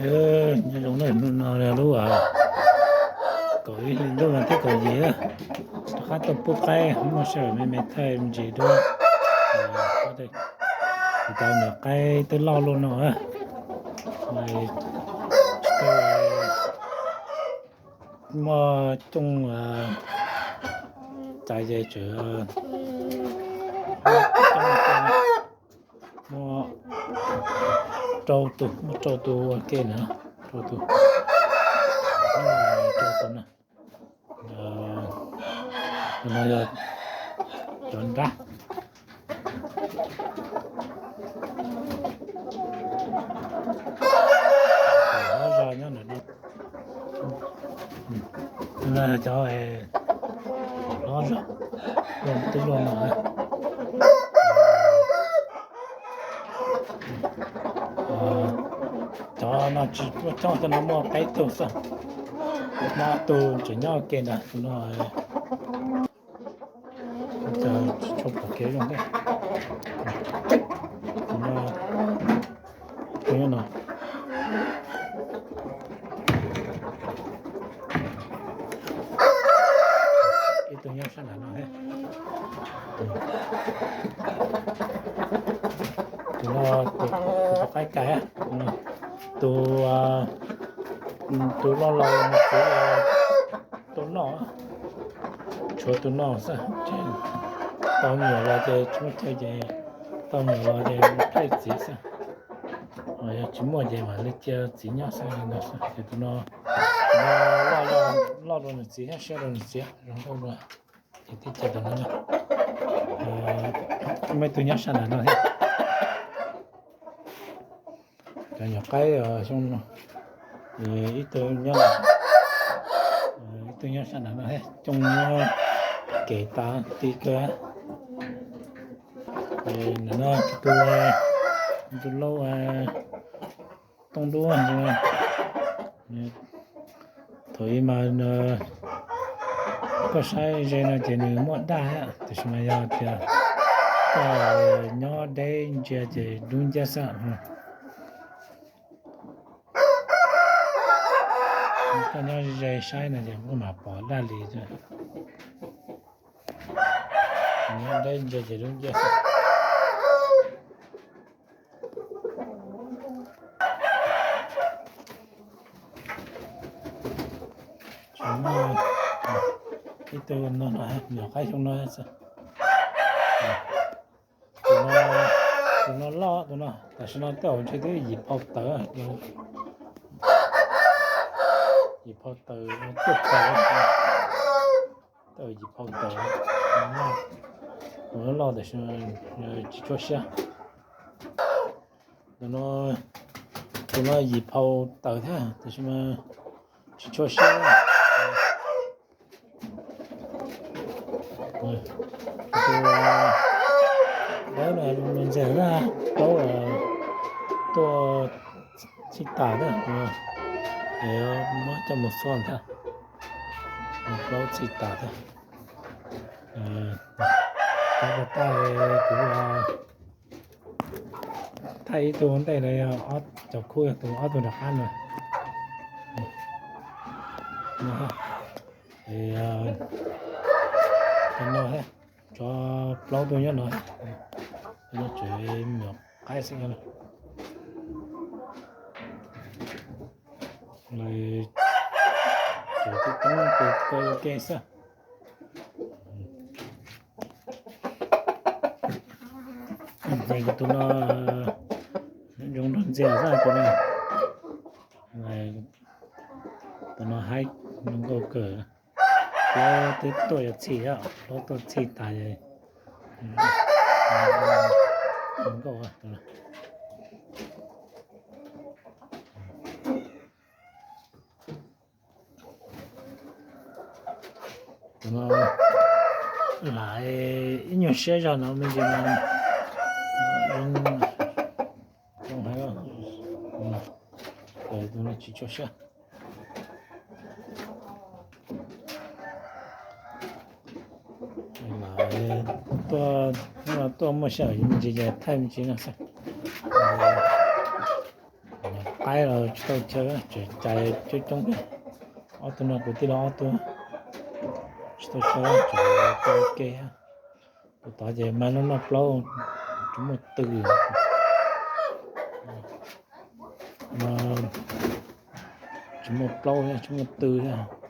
Nyob zoo na, hnub no lub kaum ib hli ntuj vas thib kaum yim, rov qab tuaj pub qaib, muaj sij hawm me me thaij me ntsis dua. Kuv cov nyuam qaib twb loj luaj no, tsis tau muaj cooj txais ces tseem muaj rau tus, muaj rau tus ua ke na, rau tus, rau tus na. Tus no yog cov nrab. Hlob zog nyob ntawm no. Tus no yog cov hlob zog, twb luaj no. Cov no tsis muaj cooj, cov no muaj peb tug xwb. Ob tug tseem nyob ua ke ntawd, tus no tsis tshua pom kev zoo thiab. Tus no, tus nyob no. Ib tug nyob sab nram no thiab. Tus no, tus, tus qaib kais, tus, tus loj los nws txiv tuaj noj, tshuav tus no xwb. Tau me nyuam los ces tsis muaj chaw ces, tau me nyuam los ces mus thaij txiv xwb. Yog tsis muaj ces mam li cia txiv nyob xwb no xwb. Ces tus no, tus no loj, loj rau nws txiv, siab rau nws txiv, zoo nkauj dua. Ces tib cia tus no, muaj ib tug nyob sab nram no thiab. Cov nyuam qaib xyoo no, ib tug nyob, ib tug nyob sab nram no thiab, cooj nyob kev tas ti kawg. Tus, tus laub tooj duab. Thaum ub mas koj saib ze no ces nws muaj daj, tiam sis mas yog tias koj nyob deb ntsia ces dub nciab xwb. Koj nyob ze saib no ces kuj mam pom daj li. Nyob deb ntsia ces dub nciab xwb. Ib tug no, nyuam qaib xyoo no xwb. Tus no, tus no loj, tus no tam sim no tej zaum ntshe twb yim phau tawm, yim phau tawm, cuaj phau, tej zaum yim phau tawm. Tus loj loj tam sim no tsis tshua siab. Tus no, tus no yim phau tawm thiab, tab sis mas tsis tshua siab. Tus dawb no zoo ntxiag na, plaub tuaj txhij tas na, muab coj mus xuaj ntag, plaub txhij tas thiab. Tag, kuv thaij ib tug ntej no yog cov khub, yog tus ob tug nram qab no. Cov no, cov plaub tug nyob no, no tseem me nyuam qaib xwb no. Tseem tib toob tus kawg ua ke xwb. Tus no zoo nrog ntxiag xwb tus no. Tus no haib zoo nkauj kawg. Plaub twb tuaj yuav txhij, plaub tuaj txhij tas zoo nkauj. Tus no lam ib nyuag siab zog no me ntsis no zoo, zoo heev. Tus no tsis tshua siab. Tuaj, tuaj muaj sij hawm me ntsis ces thaij me ntsis no xwb. qaib los tsis tau chaw, tseem cais coob coob. Ob tug no kwv tij los ob tug tsis tau chaw, tseem cais ua ke. Tus tod ces mag noj noj plaub, tsis muaj tw. Tsis muaj plaub thiab tsis muaj tw thiab.